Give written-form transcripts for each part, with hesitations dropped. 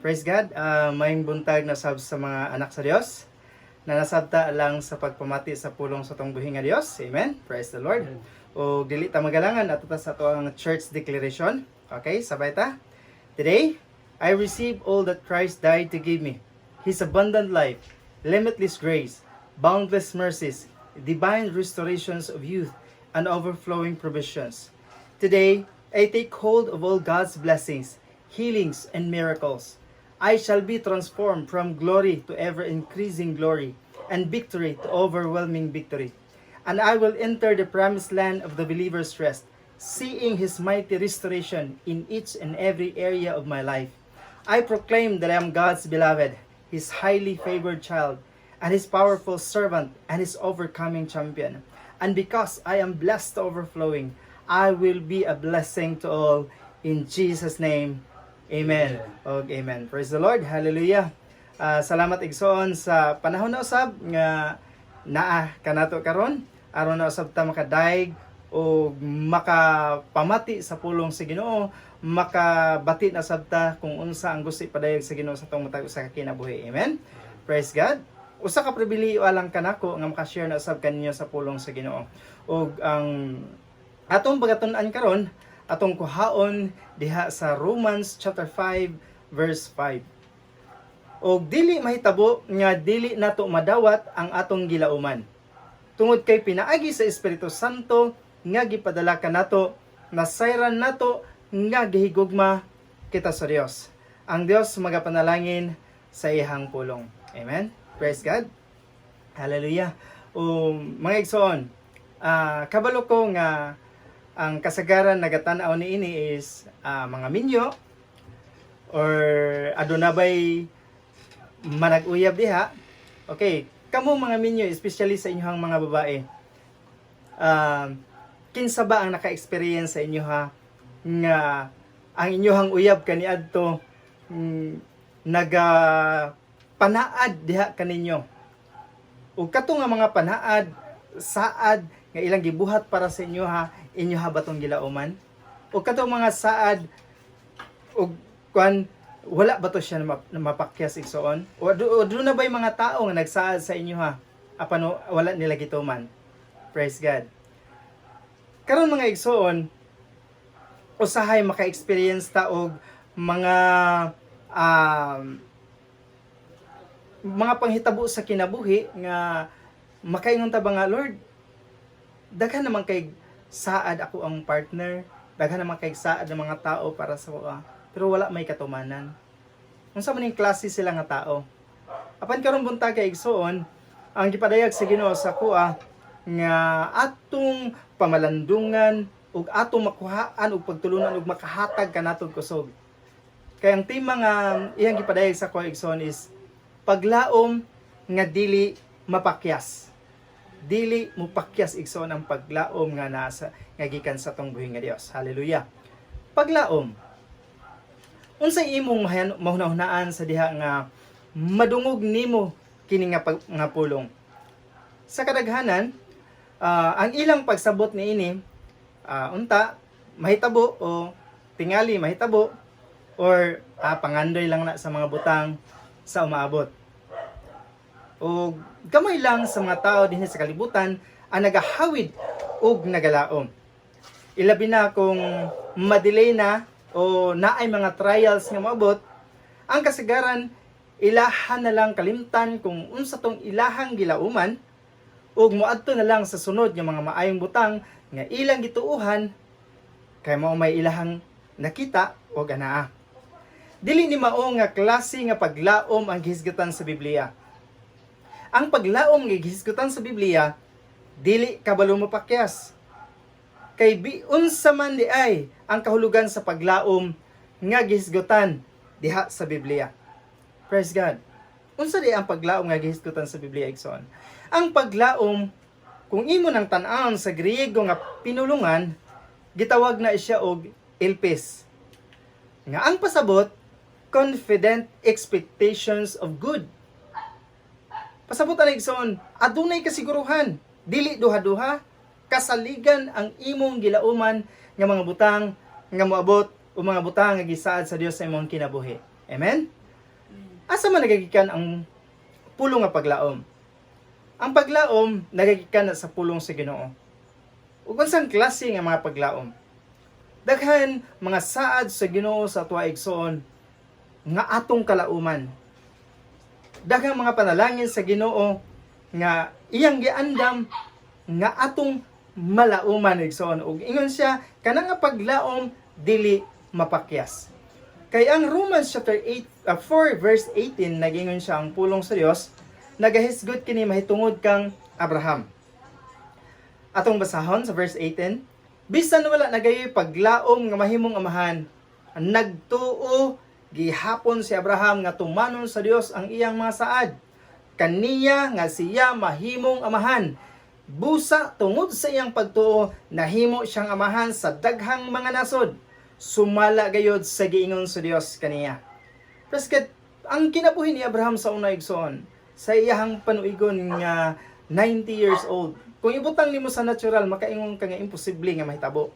Praise God. Maayong buntag na sab sa mga anak sa Dios na nasabta lang sa pagpamati sa pulong sa atong buhi nga Dios. Amen. Praise the Lord. O dili ta magalangan, ato ta sa ato ang church declaration. Okay, sabay ta. Today, I receive all that Christ died to give me. His abundant life, limitless grace, boundless mercies, divine restorations of youth, and overflowing provisions. Today, I take hold of all God's blessings, healings, and miracles. I shall be transformed from glory to ever increasing glory, and victory to overwhelming victory. And I will enter the promised land of the believer's rest, seeing His mighty restoration in each and every area of my life. I proclaim that I am God's beloved, His highly favored child, and His powerful servant, and His overcoming champion. And because I am blessed to overflowing, I will be a blessing to all. In Jesus' name, amen. Og amen. Praise the Lord. Hallelujah. Salamat, igsoon, sa panahon na usab nga naa kanato karon aron na usab ta makadayeg o makapamati sa pulong sa Ginoo, makabati na sab ta kung unsa ang gusto ipadayag sa Ginoo sa atong matag usa ka kinabuhi. Amen. Praise God. Usa ka pribilehiyo lang kanako nga makashare na usab kaninyo sa pulong sa Ginoo. Ug ang atong pagatun-an karon, atong kuhaon diha sa Romans chapter 5 verse 5. Og dili mahitabo nga dili nato madawat ang atong gilauman. Tungod kay pinaagi sa Espiritu Santo nga gipadala kanato, nasayran nato nga gihigugma kita sa Dios. Ang Dios magapanalangin sa iyang pulong. Amen. Praise God. Hallelujah. O mga igsoon, kabalo ko nga ang kasagaran nagatan-aw niini is mga minyo or aduna bay manag-uyab diha. Okay, kamo mga minyo, especially sa inyong mga babae. Kinsa ba ang naka-experience sa inyo ha nga ang inyong uyab kaniadto naga panaad diha kaninyo? Ug kato nga mga panaad, saad nga ilang gibuhat para sa inyo ha, inyo ha ba tong gilauman? Ug kato mga saad ug kuan, wala ba to siya na mapakyas, igsoon? O duna ba'y mga tao nga nagsaad sa inyo ha apan wala nila gituman? Praise God. Karon, mga igsoon, usahay maka-experience ta og mga panghitabo sa kinabuhi nga makaingon ta ba nga, "Lord, daghan naman kay saad ako ang partner, daghan naman kay saad ng mga tao para sa akoa, pero wala may katumanan. Unsa man ning klase sila nga tao?" Apan karon buntag kay igsoon, ang gipadayag sa Ginoo sa akoa nga atong pamalandungan ug atong makuhaan og pagtulunan ug makahatag kanatong kusog. Kay ang tema nga iyang gipadayag sa akoa, igsoon, is paglaom nga dili mapakyas. Dili mopakyas, igsoon, ang paglaom nga nasa nga gikan sa atong buhi nga Dios. Hallelujah. Paglaom. Unsay imong mahunahunaan sa diha nga madungog nimo kini nga pulong? Sa kadaghanan, ang ilang pagsabot niini, unta mahitabo o tingali mahitabo or pangandoy lang na sa mga butang sa umaabot. O gamay lang sa mga tao dinhi sa kalibutan ang nagahawid og nagalaom. Ilabi na kung madelay na o naay mga trials nga moabot, ang kasagaran ilahan na lang kalimtan kung unsa tong ilahang gilauman ug moadto na lang sa sunod nga mga maayong butang nga ilang gituohan kay mao may ilahang nakita o anaa. Dili ni mao nga klase nga paglaom ang gihisgutan sa Biblia. Ang paglaom nga gihisgutan sa Biblia dili kabalo mopakyas. Kay bi unsa man di ay ang kahulugan sa paglaom nga gihisgutan diha sa Biblia? Praise God. Unsa di ang paglaom nga gihisgutan sa Biblia, igsoon? Ang paglaom, kung imo nang tan-awon sa Griego nga pinulungan, gitawag na siya og elpis. Nga ang pasabot, confident expectations of good. Pasabot ana, igsoon, adunay kasiguruhan, dili duha-duha, kasaligan ang imong gilauman nga mga butang nga moabot o mga butang nga gisaad sa Dios sa imong kinabuhi. Amen? Asa man nagagikan ang pulong nga paglaom? Ang paglaom nagagikan na sa pulong sa Ginoo. Ug unsang klase nga mga paglaom? Daghan mga saad sa Ginoo sa atuwa, igsoon, nga atong kalauman. Daghang mga panalangin sa Ginoo nga iyang giandam nga atong malauman, igsoon, ug ingon siya kana nga paglaom dili mapakyas. Kay ang Romans chapter 8 4 verse 18, nagingon siya, ang pulong sa Dios nagahisgot kini mahitungod kang Abraham. Atong basahon sa verse 18: "Bisan wala nagayoy paglaom nga mahimong amahan, nagtuo gihapon si Abraham nga tumanon sa Dios ang iyang mga saad kaniya nga siya mahimong amahan. Busa tungod sa iyang pagtuo, nahimo siyang amahan sa daghang mga nasod, sumala gayod sa giingon sa Dios kaniya." Presket ang kinabuhi ni Abraham sa una, igsoon, sa iyahang panuigon nga 90 years old, kung ibutang nimo sa natural, makaingon ka nga imposible nga mahitabo.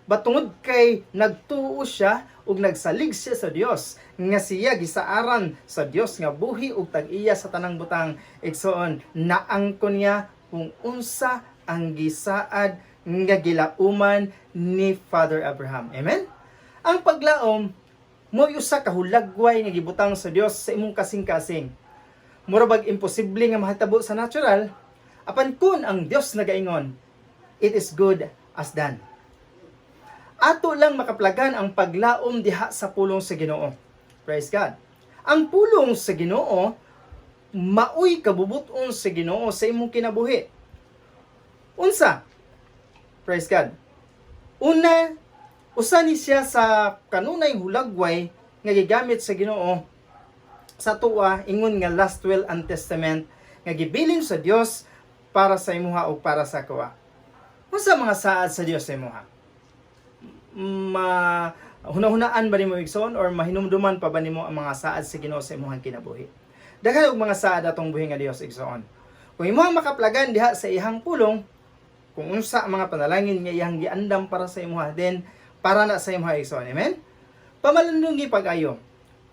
But tungod kay nagtuo siya ug nagsalig siya sa Dios nga siya gisaaran sa Dios nga buhi ug tag-iya sa tanang butang, igsoon, naangkon niya kung unsa ang gisaad nga gilauman ni Father Abraham. Amen? Ang paglaom mo'y usa ka hulagway nga gibutang sa Dios sa imong kasing-kasing. Mura bag imposible nga mahitabo sa natural, apan kun ang Dios nagaingon, it is good as done. Ato lang makaplagan ang paglaom diha sa pulong sa Ginoo. Praise God. Ang pulong sa Ginoo maoy kabubuton sa Ginoo sa imong kinabuhi. Unsa? Praise God. Una, usa ni siya sa kanunay hulagway nga gigamit sa Ginoo sa tuwa, ingon nga last will and testament nga gibilin sa Dios para sa imuha o para sa akoa. Unsa mga saad sa Dios sa imuha? Ma hunahunaan ba nimo, igsoon, or mahinumduman pa ba nimo ang mga saad sa Ginoo sa imong kinabuhi? Daghan og mga saad atong buhi nga Dios, igsoon. Kung imong makaplagan diha sa iyang pulong kung unsa ang mga panalangin nga iyang giandam para sa imuha, then para na sa imuha, igsoon. Amen? Pamalandungi pag-ayo.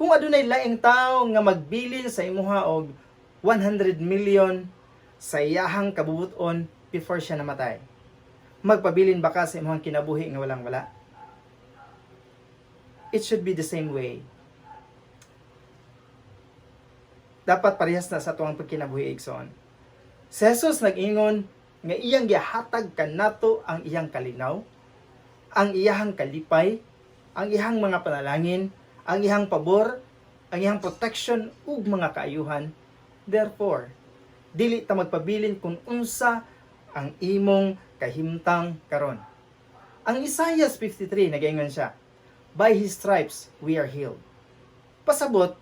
Kung adunay laing tawo nga magbilin sa imuha og 100 million sa iyahang kabubuton before siya namatay, magpabilin ba ka sa imong kinabuhi nga walang wala? It should be the same way. Dapat parehas na sa atuang pagkinabuhi, igsoon. Si Jesus nag-ingon nga iyang gihatag kanato ang iyang kalinaw, ang iyahang kalipay, ang iyang mga panalangin, ang iyang pabor, ang iyang protection ug mga kaayuhan. Therefore, dili ta magpabilin kung unsa ang imong kahimtang karon. Ang Isaiah 53, nagaingon siya, "By His stripes we are healed." Pasabot,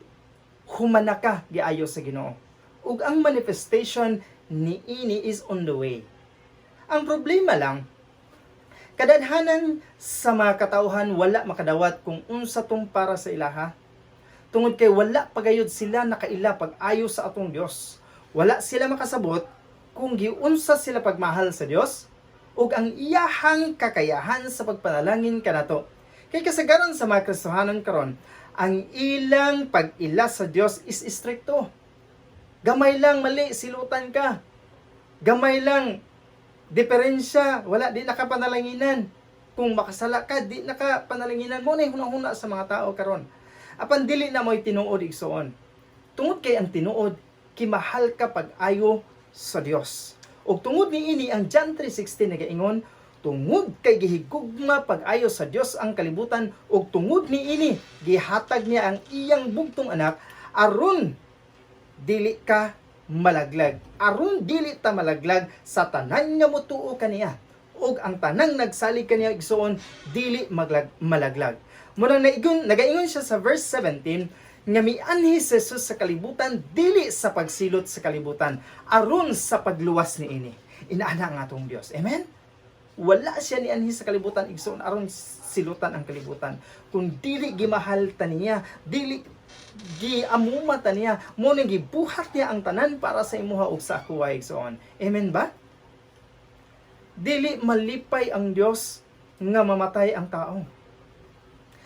humana ka giayo sa Ginoo. Ug ang manifestation ni ini is on the way. Ang problema lang, kadaghanan sa mga katawhan wala makadawat kung unsa tong para sa ilaha. Tungod kay wala pagayod sila nakaila pag-ayo sa atong Dios. Wala sila makasabot kung giunsa sila pagmahal sa Dios ug ang iyahang kakayahan sa pagpanalangin kanato. Kay kasagaran sa mga Kristohanon karon, ang ilang pag-ila sa Dios is istrikto. Gamay lang mali, silutan ka. Gamay lang diferensya, wala, di nakapanalanginan. Kung makasala ka, di nakapanalanginan mo na hunahuna sa mga tao karon. Apan dili na mo'y tinuod, igsoon. Tungod kay ang tinuod, kimahal ka pag-ayo sa Dios. Ug tungod niini, ang John 3:16 nagaingon, tungod kay gihigugma pag-ayo sa Dios ang kalibutan ug tungod niini gihatag niya ang iyang bugtong anak aron dili ka malaglag, aron dili ta malaglag sa tanan nga motuo kaniya. Ug ang tanang nagsalig kaniya, igsoon, dili malaglag. Muna naigon, nagaingon siya sa verse 17 nga mianhi si Jesus sa kalibutan dili sa pagsilot sa kalibutan, aron sa pagluwas niini. Inaana ang atong Dios. Amen. Wala siya nianhi sa kalibutan, igsoon, aron silutan ang kalibutan, kung dili gimahal ta niya, dili giamuma ta niya. Mo nang gibuhat niya ang tanan para sa imuha ug sa ako, igsoon. Amen ba? Dili malipay ang Dios nga mamatay ang tao,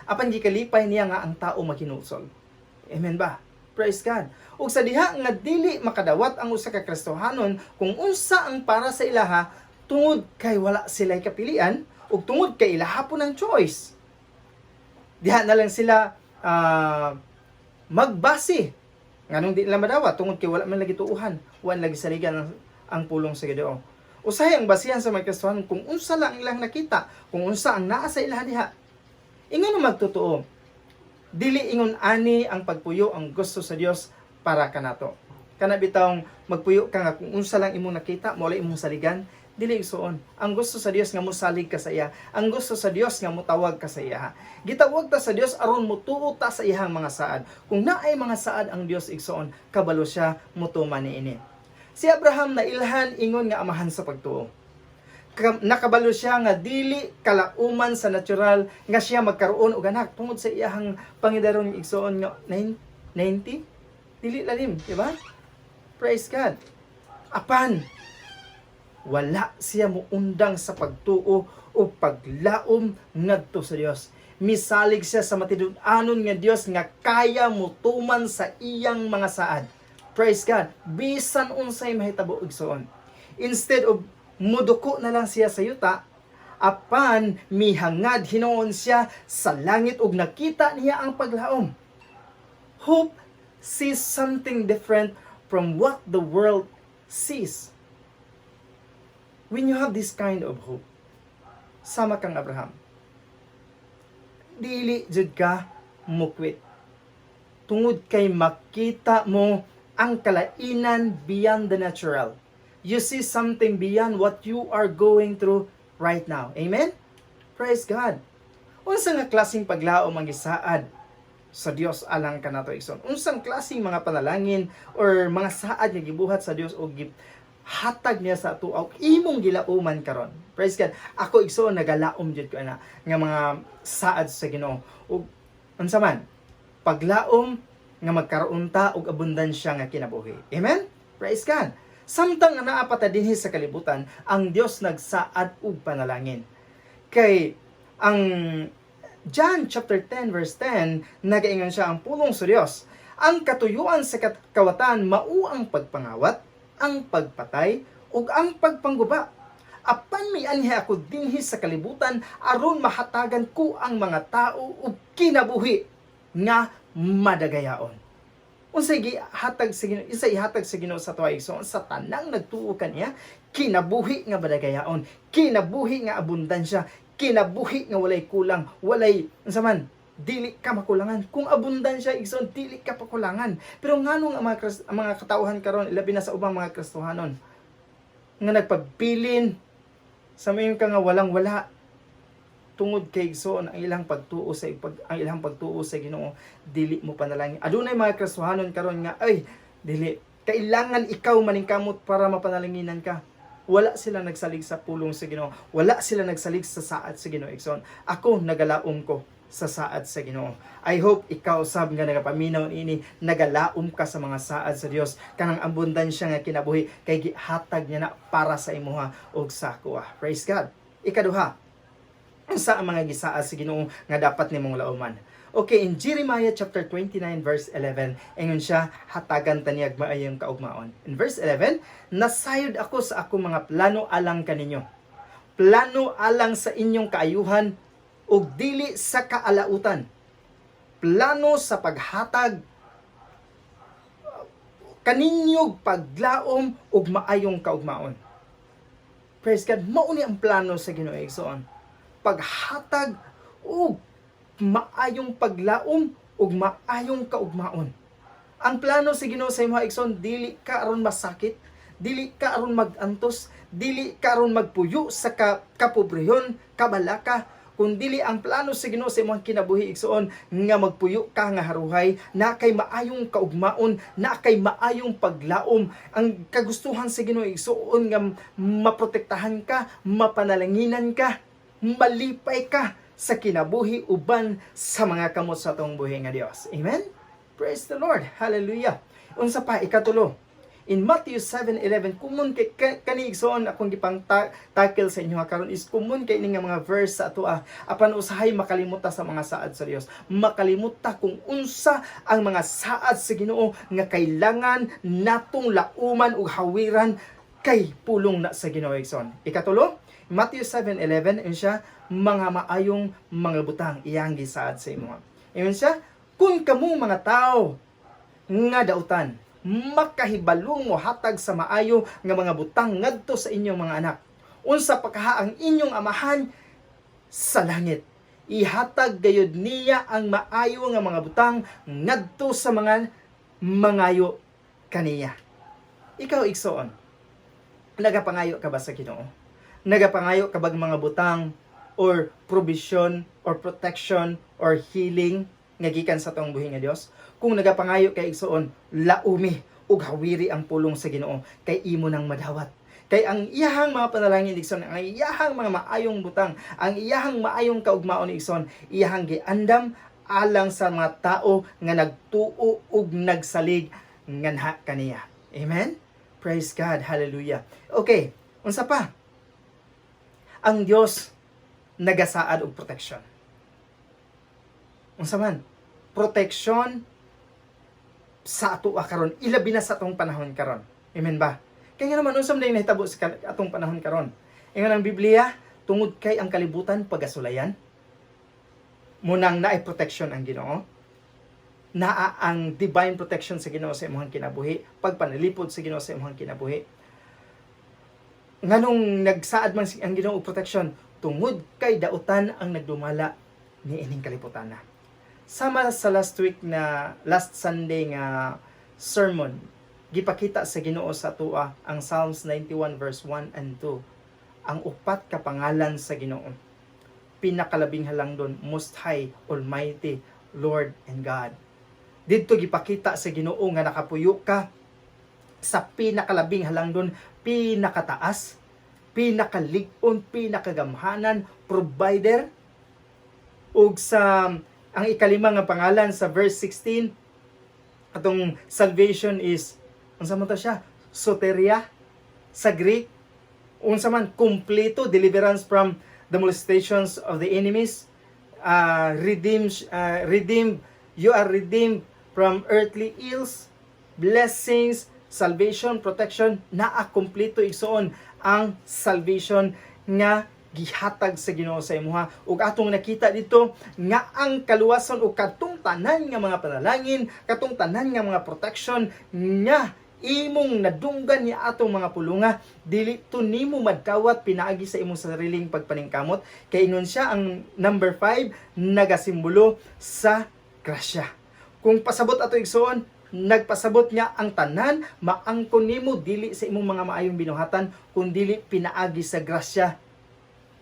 apan gikalipay niya nga ang tao maghinulsol. Amen ba? Praise God. Ug sa diha nga dili makadawat ang usa ka Kristohanon kung unsa ang para sa ilaha tungod kay wala sila kapilian ug tungod kay ilaha pud ang choice. Diha na lang sila magbase nganong di nila madawat tungod kay wala man lagi tuuhan, wala lagi saligan ang pulong sa Ginoo. Usahay ang basihan sa mga Kristohanon kung unsa lang ilang nakita, kung unsa ang naa sa ilaha diha. Ingon ang magtotoo, dili ingon ani ang pagpuyo ang gusto sa Dios para kanato. Kana bitawng magpuyo ka nga kung unsa lang imong nakita, mo imong saligan, dili, igsuon. Ang gusto sa Dios nga mosalig ka sa iya. Ang gusto sa Dios nga motawag ka sa iya. Gitawag ta sa Dios aron motuo ta sa iyang mga saad. Kung naay mga saad ang Dios, igsuon, kabalo siya motuman niini. Si Abraham na ilhan ingon nga amahan sa pagtuo. Nakabalo siya nga dili kalauman sa natural nga siya magkaroon og anak tungod sa iyahang pangidaron, igsuon, nga 90, dili lalim, di ba? Praise God. Apan wala siya muundang sa pagtuo o paglaom ngadto sa Dios. Misalig siya sa matinud-anon nga Dios nga kaya motuman sa iyang mga saad. Praise God. Bisan unsay mahitabo, igsuon, instead of muduko na lang siya sa yuta, apan mihangad hinuon siya sa langit ug nakita niya ang paglaom. Hope sees something different from what the world sees. When you have this kind of hope, sama kang Abraham, dili jud ka mukwit. Tungod kay makita mo ang kalainan beyond the natural. You see something beyond what you are going through right now. Amen? Praise God. Unsa nga klaseng paglaom ang gisaad sa Dios alang kanato, igsoon? Unsang klaseng mga panalangin or mga saad nga gibuhat sa Dios o hatag niya sa ato og imong gilauman karon? Praise God. Ako, igsoon, nagalaom jud ko ana nga mga saad sa Ginoo. Ug unsa man paglaom nga magkaroon ta og abundansya nga kinabuhi. Amen? Praise God. Samtang nga naa pa ta dinhi sa kalibutan, ang Dios nagsaad og panalangin. Kay ang John chapter 10 verse 10, nagaingon siya ang pulong sa Dios: "Ang katuyuan sa kawatan mao ang pagpangawat, ang pagpatay ug ang pagpangguba. Apan mianhi ako dinhi sa kalibutan aron mahatagan ko ang mga tao og kinabuhi nga madagayaon." Unsay gihatag sa Ginoo? Isa ihatag sa Ginoo sa tuwa, igsoon, sa tanang nagtuo kaniya, kinabuhi nga madagayaon, kinabuhi nga abundansya, kinabuhi nga walay kulang, walay unsa man, dili ka makulangan. Kung abundansya, igsoon, dili ka pakulangan. Pero nganong ang mga katauhan karon, ilabi na sa ubang mga Kristohanon, nga nagpabilin sa mayon ka nga walang wala tungod kay, igsoon, ang ilang pagtuo sa Ginoo dili mo panalangin. Adunay mga Kristohanon karon nga ay dili kailangan ikaw maningkamot para mapanalanginan ka. Wala sila nagsalig sa pulong sa Ginoo, wala sila nagsalig sa saad sa Ginoo, igsoon. Ako, nagalaom ko sa saad sa Ginoo. I hope ikaw sab nga nagapaminaw ini, nagalaom ka sa mga saad sa Dios, kanang abundansya nga kinabuhi kay gihatag niya na para sa imuha ug sa akoa. Praise God. Ikaduha, unsa ang mga gisaad sa Ginoo nga dapat nimong lauman? Okay, in Jeremiah chapter 29 verse 11, ingon siya, hatagan ta niya maayong kaugmaon. In verse 11, "Nasayod ako sa akong mga plano alang kaninyo. Plano alang sa inyong kaayuhan ug dili sa kaalautan. Plano sa paghatag kaninyog paglaom ug maayong kaugmaon." Praise God. Mao ni ang plano sa Ginoo, igsoon. Paghatag ug maayong paglaom ug maayong kaugmaon. Ang plano sa Ginoo sa imo, igsoon, dili ka aron masakit, dili ka aron magantos, dili ka aron magpuyo sa kapobrehon, kabalaka, kun dili ang plano sa Ginoo sa imong kinabuhi, igsoon, nga magpuyo ka nga haruhay, na kay maayong kaugmaon, na kay maayong paglaom. Ang kagustuhan sa Ginoo, igsoon, nga maprotektahan ka, mapanalanginan ka, malipay ka sa kinabuhi uban sa mga kamot sa atong buhi nga Dios. Amen? Praise the Lord. Hallelujah. Unsa pa? Ikatulo. In Matthew 7:11, common kay kani, igsoon, akong gipang tackle sa inyo karon is common kay ini nga mga verse sa atoa, apan usahay makalimot ta sa mga saad sa Dios. Makalimot ta kung unsa ang mga saad sa Ginoo nga kailangan natong lauman ug hawiran kay pulong na sa Ginoo, igsoon. Ikatulo, Matthew 7:11, ingon siya, mga maayong mga butang iyang gisaad sa imo. Ingon siya, kung kamo mga tao nga dautan makahibalong mo hatag sa maayo nga mga butang ngadto sa inyong mga anak, unsa pa kaha ang inyong Amahan sa langit? Ihatag gayud niya ang maayo nga mga butang ngadto sa mga mangayo kaniya. Ikaw, igsoon, nagapangayo ka ba sa Ginoo? Nagapangayo ka bag mga butang or provision or protection or healing nga gikan sa atong buhi nga Dios? Kung nagapangayo kay, igsoon, laumi ug hawiri ang pulong sa Ginoo kay imo nang madawat. Kay ang iyahang mga panalangin, igsoon, ang iyahang mga maayong butang, ang iyahang maayong kaugmaon, igsoon, iyahang giandam alang sa mga tao nga nagtuo ug nagsalig nganha kaniya. Amen? Praise God. Hallelujah. Okay, unsa pa? Ang Dios nagasaad og protection. Unsa man? Protection sa ato karon, ilabi na sa atong panahon karon. Amen ba? Kaya nga naman, unsa man yung nahitabo sa atong panahon karon? Ingon ang Biblia, tungod kay ang kalibutan pagasulayan, munang naay protection ang Ginoo. Naa ang divine protection sa Ginoo sa imong kinabuhi, pagpanalipod sa Ginoo sa imong kinabuhi. Nganong nagsaad man ang Ginoo og protection? Tungod kay dautan ang nagdumala ni ining kalibutan na. Sama sa last week na last Sunday nga sermon, gipakita sa Ginoo sa atoa ang Psalms 91 verse 1 and 2. Ang upat ka pangalan sa Ginoo. Pinakalabing halangdon, Most High, Almighty, Lord and God. Didto gipakita sa Ginoo nga nakapuyo ka sa pinakalabing halangdon, pinakataas, pinakalig-on, pinakagamhanan, provider. Ug sa ang ikalima nga pangalan sa verse 16, atong salvation is, unsa man to siya? Soteria sa Greek. Unsa man? Kompleto deliverance from the molestations of the enemies, redeemed, you are redeemed from earthly ills, blessings, salvation, protection. Naa kompleto, igsoon, ang salvation nga gihatag sa Ginoo sa imuha. Ug atong nakita dito nga ang kaluwasan o katong tanan nga mga panalangin, katong tanan nga mga protection nga imong nadunggan ni atong mga pulunga, dili to nimo madawat pinaagi sa imong sariling pagpaningkamot, kay ingon siya, ang number 5 nagasimbolo sa grasya. Kung pasabot ato, igsoon, nagpasabot nga ang tanan maangkon nimo dili sa imong mga maayong binuhatan kun dili pinaagi sa grasya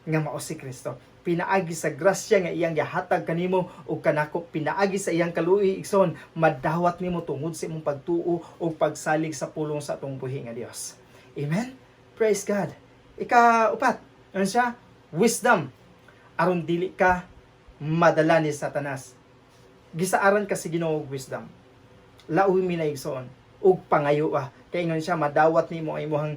nga mao si Kristo. Pinaagi sa grasya nga iyang gihatag kanimo ug kanako, pinaagi sa iyang kaluoy, igsoon, madawat nimo tungod sa imong pagtuo ug pagsalig sa pulong sa atong buhi nga Dios. Amen. Praise God. Ika-upat, ano siya? Wisdom. Aron dili ka madala ni Satanas. Gisaaran ka sa Ginoo og wisdom. Laumi na, igsoon, ug pangayo ah. Kay ingon siya, madawat nimo ang imong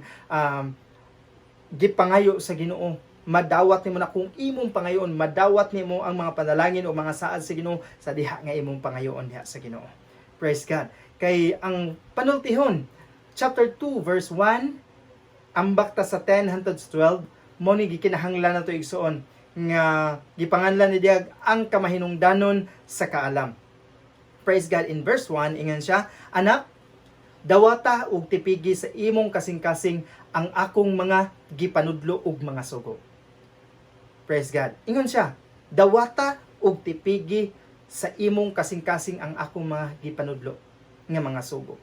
gipangayo sa Ginoo. Madawat nimo na kung imong pangayoon, madawat nimo ang mga panalangin o mga saad sa Ginoo sa diha nga imong pangayoon diha sa Ginoo. Praise God. Kay ang panultihon, chapter 2 verse 1, ambak ta sa 10 hangtod sa 12, mo ni gikinahanglan nato, igsoon, nga gipanganlan ni diag ang kamahinungdanon sa kaalam. Praise God. In verse 1, ingon siya, "Anak, dawata ug tipigi sa imong kasing-kasing ang akong mga gipanudlo ug mga sugo." Praise God. Ingon siya, "Dawata ug tipigi sa imong kasing-kasing ang akong mga gipanudlo nga mga sugo."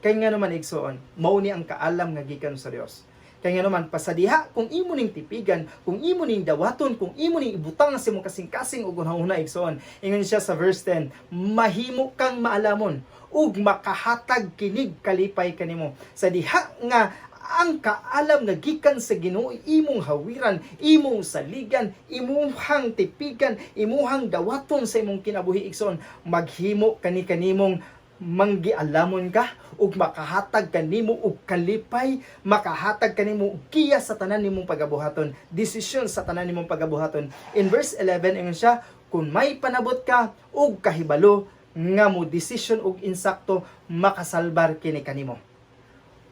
Kay nga naman, igsoon, mao ni ang kaalam nga gikan sa Dios. Kay nga naman, pasadiha kung imo ning tipigan, kung imo ning dawaton, kung imo ning ibutang sa imong kasing-kasing ug hunahuna, igsoon. Ingon siya sa verse 10, mahimo kang maalamon ug makahatag kinig kalipay kanimo. Sa diha nga ang kaalam nga gikan sa Ginoo imong hawiran, imong saligan, imuhang tipigan, imuhang dawaton sa imong kinabuhi, igsoon, maghimo kani kanimong Manggialamon ka ug makahatag kanimo og kalipay, makahatag kanimo og giya sa tanan nimong pagabuhaton, desisyon sa tanan nimong pagabuhaton. In verse 11, ingon siya, kung may panabot ka ug kahibalo nga mo desisyon og insakto, makasalbar kini kanimo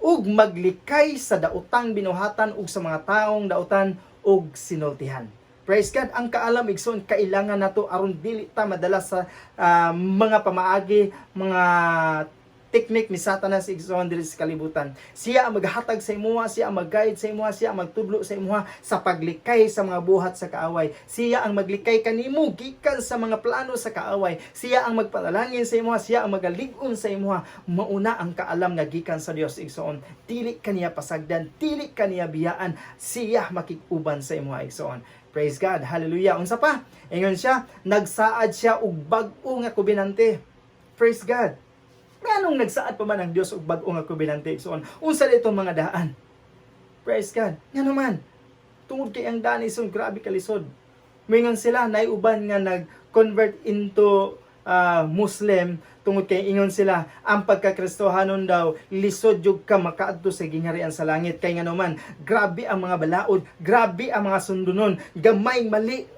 ug maglikay sa daotang binuhatan ug sa mga taong dautan ug sinultihan. Praise God, ang kaalam, igsoon, kailangan nato aron dili ta madala sa mga pamaagi, mga teknik ni Satanas, igsoon, diri sa kalibutan. Siya ang maghatag sa imuha, siya ang mag-guide sa imuha, siya ang magtudlo sa imuha sa paglikay sa mga buhat sa kaaway. Siya ang maglikay kanimo gikan sa mga plano sa kaaway. Siya ang magpanalangin sa imuha, siya ang magalig-on sa imuha. Mauna ang kaalam nga gikan sa Dios, igsoon. Dili kaniya pasagdan, dili kaniya biyaan, siya makig-uban sa imuha, igsoon. Praise God. Hallelujah. Unsa pa? Ingon siya, nagsaad siya og bag-o nga kobinante. Praise God. Nganong nagsaad pa man ang Dios og bag-o nga kobinante, igsoon? Unsa itong mga daan? Praise God. Ngano man? Tungod kay ang daan, igsoon, grabe kalisod. Mingon sila, naay uban nga nag-convert into Muslim tungod kay ingon sila ang pagkakristohanon daw lisod jud ka makaadto sa gingharian sa langit, kay ngano man grabe ang mga balaod, grabe ang mga sundunon, gamay mali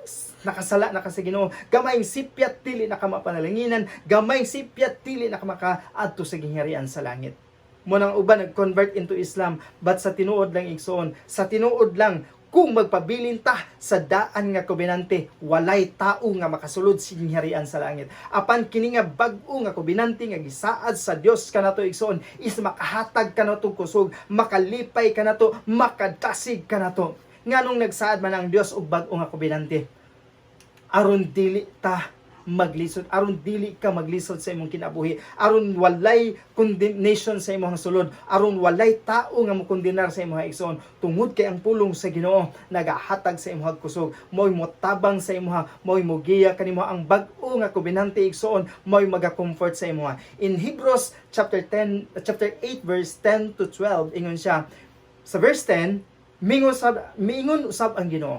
nakasala na ka sa Ginoo, gamay sipyat dili na ka mapanalanginan, gamay sipyat dili na ka makaadto sa gingharian sa langit. Mao nang uban nag-convert into Islam. But sa tinuod lang, igsoon, sa tinuod lang, kung magpabilin ta sa daan nga kobinante, walay tao nga makasulod sa gingharian sa langit. Apan kini nga bag-o nga kobinante nga gisaad sa Dios kanato, igsoon, is makahatag kanato kusog, makalipay kanato, makadasig kanato. Nganong nagsaad man ang Dios og bag-o nga kobinante? Aron dili ta maglisod, aron dili ka maglisod sa imong kinabuhi, aron walay condemnation sa imong sulod, aron walay tao nga mokondenar sa imong, igsoon, tungod kay ang pulong sa Ginoo nagahatag sa imong kusog, mo'y motabang sa imuha, mo'y mogiya kanimo. Ang bag-o nga kobinante, igsoon, mo'y maga-comfort sa imuha. In Hebrews chapter 10, chapter 8 verse 10 to 12, ingon siya sa verse 10, mingon usab ang Ginoo,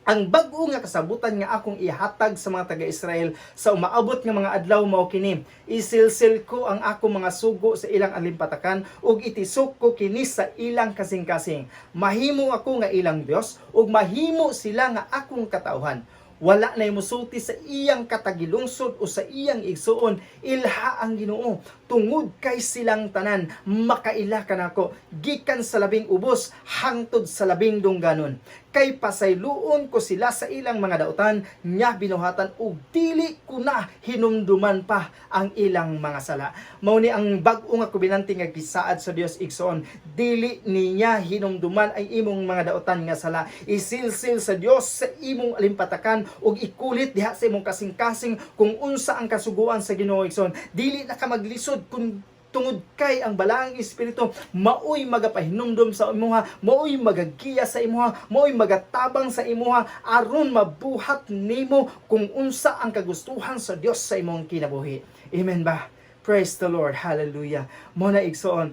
"Ang bag-o nga kasabutan nga akong ihatag sa mga taga-Israel sa umaabot nga mga adlaw mao kini: Isilsil ko ang akong mga sugo sa ilang alimpatakan ug itisok ko kini sa ilang kasing-kasing. Mahimo ako nga ilang Dios ug mahimo sila nga akong katawhan. Wala na musulti sa iyang katagilungsod o sa iyang igsuon, 'Ilha ang Ginoo,' tungod kay silang tanan makaila kanako, gikan sa labing ubos hangtod sa labing dungganon. Kay pasayloon ko sila sa ilang mga dautan nga binuhatan ug dili ko na hinumduman pa ang ilang mga sala." Mao ni ang bag-o nga kobinante nga gisaad sa Dios, igsoon. Dili niya hinumduman ang imong mga dautan nga sala. Isilsil sa Dios sa imong alimpatakan ug ikulit diha sa imong kasing-kasing kung unsa ang kasuguan sa Ginoo, igsoon. Dili na ka maglisod kung tungod kay ang Balaang Espiritu maoy magapahinumdom sa imuha, maoy magagiya sa imuha, maoy magatabang sa imuha aron mabuhat nimo kung unsa ang kagustuhan sa Dios sa imong kinabuhi. Amen ba? Praise the Lord. Hallelujah. Mao na, igsoon,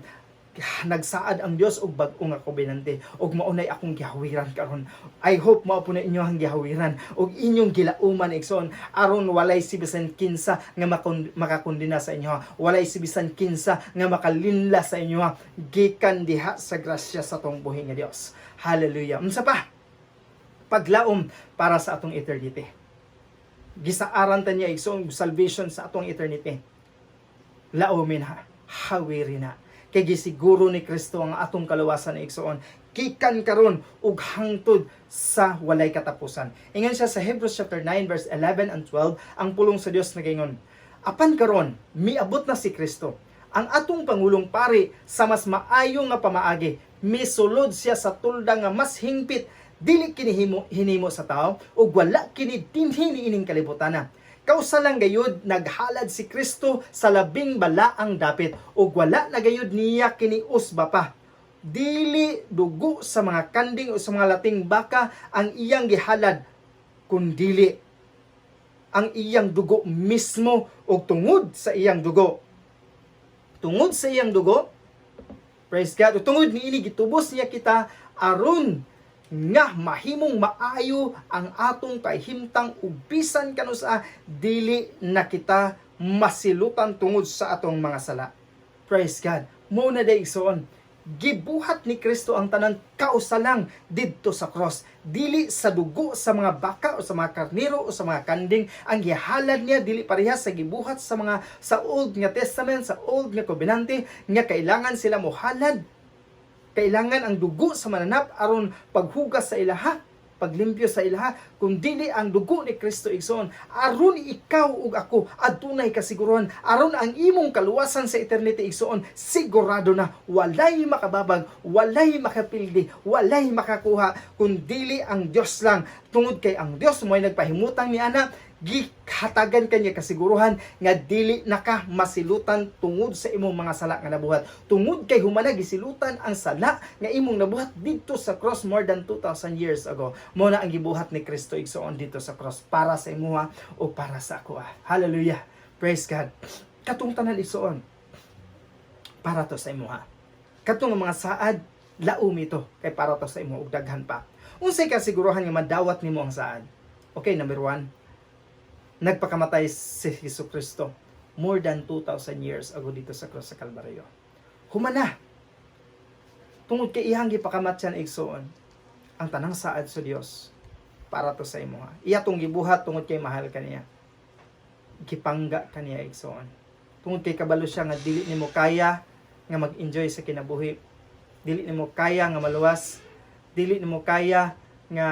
nagsaad ang Dios og bag-o nga kobinante ug mao nay akong gihawiran karon. I hope mao po na inyo ang gihawiran ug inyong gilauman, igsoon, aron walay si bisan kinsa nga makakondena sa inyo, walay si bisan kinsa nga makalinla sa inyo gikan diha sa grasya sa atong buhi nga Dios. Hallelujah. Unsa pa? Paglaom para sa atong eternity. Gisaaran ta niya, igsoon, salvation sa atong eternity. Laumin ha, hawiri na. Kay gisiguro ni Kristo ang atong kaluwasan, igsoon, gikan karon ug hangtod sa walay katapusan. Ingon siya sa Hebrews chapter 9 verse 11 and 12, ang pulong sa Dios nagaingon, "Apan karon miabot na si Kristo, ang atong pangulong pari sa mas maayo nga pamaagi. Misulod siya sa tulda nga mas hingpit, dili kini hinimo sa tao ug wala kini dinhi niining kalibutana. Kausa lang gayud naghalad si Kristo sa labing balaang dapit ug wala na gayud niya kini usba pa. Dili dugo sa mga kanding o sa mga lating baka ang iyang gihalad, kundili ang iyang dugo mismo, ug tungod sa iyang dugo," praise God, "ug tungod niini gitubos niya kita aron nga mahimong maayo ang atong kahimtang ug bisan kanusa dili na kita masilutan tungod sa atong mga sala. Praise God. Mao na day, igsoon. Gibuhat ni Kristo ang tanan kausa lang didto sa cross. Dili sa dugo sa mga baka o sa mga karnero o sa mga kanding ang gihalad niya, dili parehas sa gibuhat sa mga sa Old nga Testament, sa Old nga Covenant nga kailangan sila mohalad. Kailangan ang dugo sa mananap aron paghugas sa ilaha, paglimpyo sa ilaha, kung dili ang dugo ni Kristo, igsoon, aron ikaw ug ako adunay kasiguruhan, aron ang imong kaluwasan sa eternity, igsoon, sigurado na walay makababag, walay makapildi, walay makakuha kun dili ang Dios lang, tungod kay ang Dios mo'y nagpahimutang ni ana. Gihatagan kanya kasiguruhan nga dili na ka masilutan tungod sa imong mga sala nga nabuhat. Tungod kay humana gisilutan ang sala nga imong nabuhat didto sa cross more than 2,000 years ago. Mao na ang gibuhat ni Kristo, igsoon, didto sa cross para sa imuha o para sa ako. Hallelujah. Praise God. Katong tanan, igsoon, para to sa imuha. Katong mga saad, laom ito kay para to sa imo ug daghan pa. Unsay kasiguruhan nga madawat nimo ang saad? Okay, number 1, nagpakamatay si Hesus Kristo more than 2,000 years ago didto sa cross sa Kalbaryo. Humana, tungod kay iyang gipakamatyan, igsoon, ang tanang saad sa Dios para to sa imuha. Iya tong gibuhat tungod kay mahal ka niya. Gipangga ka niya, igsoon. Tungod kay kabalo siya nga dili nimo kaya nga mag-enjoy sa kinabuhi. Dili nimo kaya nga maluwas. Dili nimo kaya nga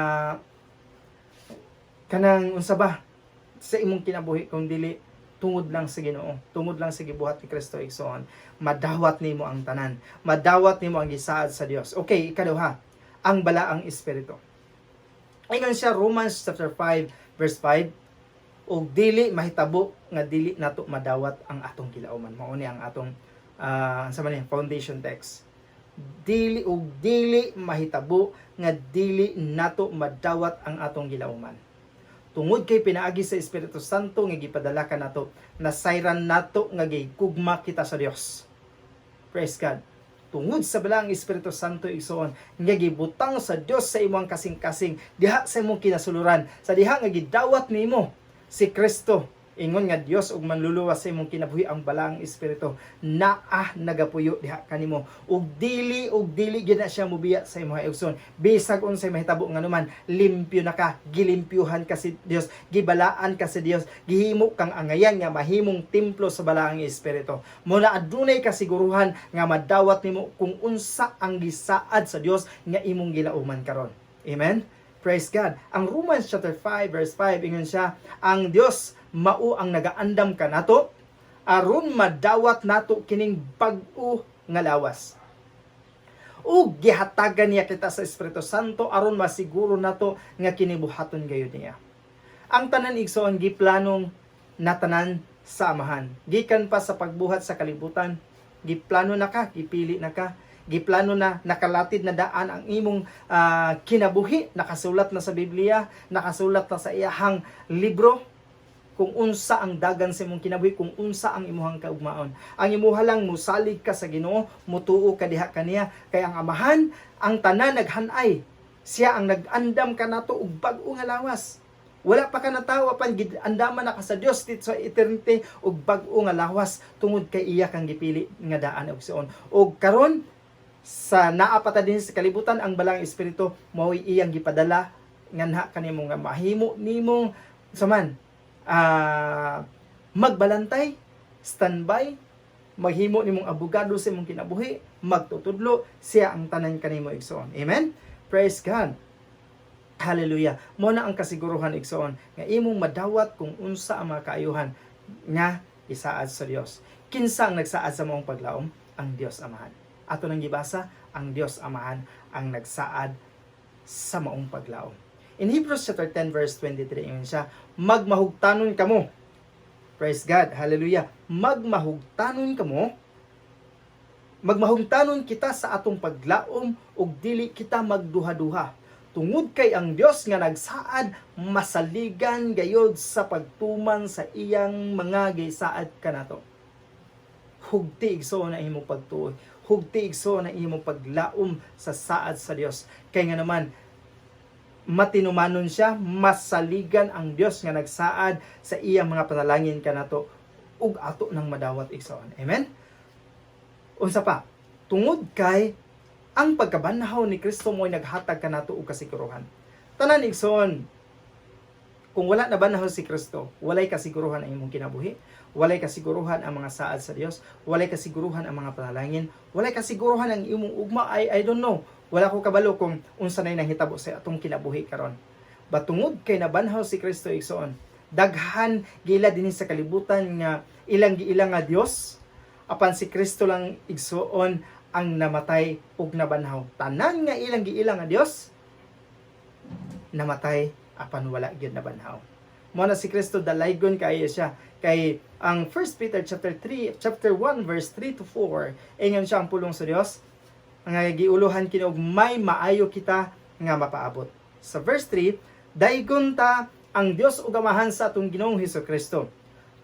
kanang unsa ba sa imong kinabuhi kung dili tungod lang sa Ginoo, tungod lang sa gibuhat ni Kristo, igsoon, madawat nimo ang tanan. Madawat nimo ang gisaad sa Dios. Okay, ikaduha, ang Balaang Espiritu. Ingon siya, Romans chapter 5 verse 5, ug dili mahitabo nga dili nato madawat ang atong gilauman. Mao ni ang atong sa man ni, foundation text. Dili ug dili mahitabo nga dili nato madawat ang atong gilauman. Tungod kay pinaagi sa Espiritu Santo nga gipadala ka nato, nasayran nato nga gigugma kita sa Dios. Praise God. Tungod sa Balaang Espiritu Santo, igsoon, nga gibutang sa Dios sa imong kasing-kasing diha sa imong kinasuluran, sa diha nga gidawat nimo si Kristo ingon nga Dios ug manluluwas sa imong kinabuhi, ang Balaang Espiritu naa nagapuyo diha kanimo ug dili gyud na siya mubiya sa imong, igsoon, bisag unsay mahitabo. Nganuman limpyo na ka, gilimpyuhan ka si Dios, gibalaan ka si Dios, gihimo kang angayan nga mahimong templo sa Balaang Espiritu. Mao na adunay kasiguruhan nga madawat nimo kung unsa ang gisaad sa Dios nga imong gilauman karon. Amen. Praise God. Ang Romans chapter 5 verse 5, ingon siya, ang Dios mao ang nagaandam kanato aron madawat nato kining bag-o nga lawas. Ug gihatagan niya kita sa Espiritu Santo aron masiguro nato nga kini buhaton gayud niya. Ang tanan, igsoon, giplanong natanan sa Amahan. Gikan pa sa pagbuhat sa kalibutan, giplano na ka, gipili na ka, giplano na, nakalatid na daan ang imong kinabuhi, nakasulat na sa Biblia, nakasulat na sa iyahang libro kung unsa ang dagan sa imong kinabuhi, kung unsa ang imuhang kaugmaon. Ang imuha lang, musalig ka sa Ginoo, mutuo ka diha kaniya, kay ang Amahan, ang tanan naghanay. Siya ang nag-andam kanato og bag-o nga lawas. Wala pa ka natawo apan giandaman na ka sa Dios didto sa eternity og bag-o nga lawas tungod kay iya kang gipili nga daan, igsoon. Og karon sa naa pa ta dinhi sa kalibutan, ang Balaang Espiritu mao'y iyang gipadala nganha kanimo nga mahimo nimong saman magbalantay, standby, maghimo nimong abogado sa imong kinabuhi, magtutudlo, siya ang tanan kanimo, igsoon. Amen. Praise God. Hallelujah. Mao na ang kasiguruhan, igsoon, nga imong madawat kung unsa ang mga kaayuhan nga isaad sa Dios. Kinsa ang nagsaad sa maong paglaom? Ang Dios Amahan. Ato nang gibasa, ang Dios Amahan ang nagsaad sa maong paglaom. In Hebrews chapter 10 verse 23, ingon siya, magmahugtanon kamo. Praise God. Hallelujah. Magmahugtanon kamo, magmahugtanon kita sa atong paglaom ug dili kita magduha-duha. Tungod kay ang Dios nga nagsaad masaligan gayod sa pagtuman sa iyang mga gisaad kanato. Hugti, igsoon, na imong pagtuo. Hugti, igsoon, na imong paglaom sa saad sa Dios. Kay nga naman matinumanon siya, masaligan ang Dios nga nagsaad sa iyang mga panalangin kanato. Ug ato nang madawat, igsoon. Amen? Unsa pa? Tungod kay ang pagkabanhaw ni Kristo mo'y naghatag kanato og kasiguruhan. Tanan, igsoon, kung wala nabanhaw si Kristo, walay kasiguruhan ang imong kinabuhi, walay kasiguruhan ang mga saad sa Dios, walay kasiguruhan ang mga panalangin, walay kasiguruhan ang imong ugma. I don't know. Wala ko kabalo kung unsa nay nahitabo sa atong kinabuhi karon. But tungod kay nabanhaw si Kristo, igsoon, daghan giila dinhi sa kalibutan nga ilang giila nga Dios, apan si Kristo lang, igsoon, ang namatay ug nabanhaw. Tanan nga ilang giila nga Dios namatay apan wala gyud nabanhaw. Mo na si Kristo dalaygon kaayo siya kay ang 1 Peter chapter 3, chapter 1 verse 3 to 4, ingon siya ang pulong sa Dios ang giuluhan kini og may maayo kita nga mapaabot. Sa verse 3, "Daygon ta ang Dios ug Amahan sa atong Ginoong Hesus Kristo.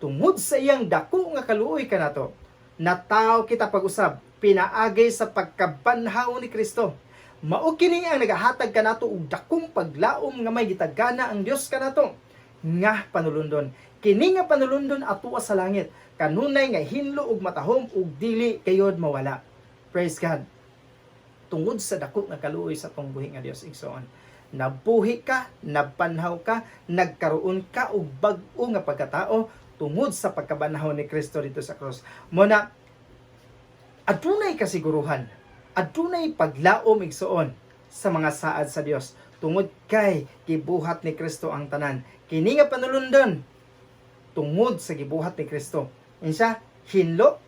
Tungod sa iyang dako nga kaluoy kanato, natawo kita pag-usab pinaagi sa pagkabanhaw ni Kristo. Mao kini ang nagahatag kanato og dakong paglaom nga may gitagana ang Dios kanato nga panulundon. Kini nga panulundon atua sa langit, kanunay nga hinlo ug matahom ug dili kayod mawala." Praise God. Tungod sa dako nga kaluoy sa atong buhi nga Dios, igsoon, nabuhi ka, nabanhaw ka, nagkaroon ka og bag-o nga pagkatao tungod sa pagkabanhaw ni Kristo dito sa cross. Mo na adunay kasiguruhan, adunay paglaom, igsoon, sa mga saad sa Dios tungod kay gibuhat ni Kristo ang tanan. Kini nga panulundon tungod sa gibuhat ni Kristo, insa hinlo,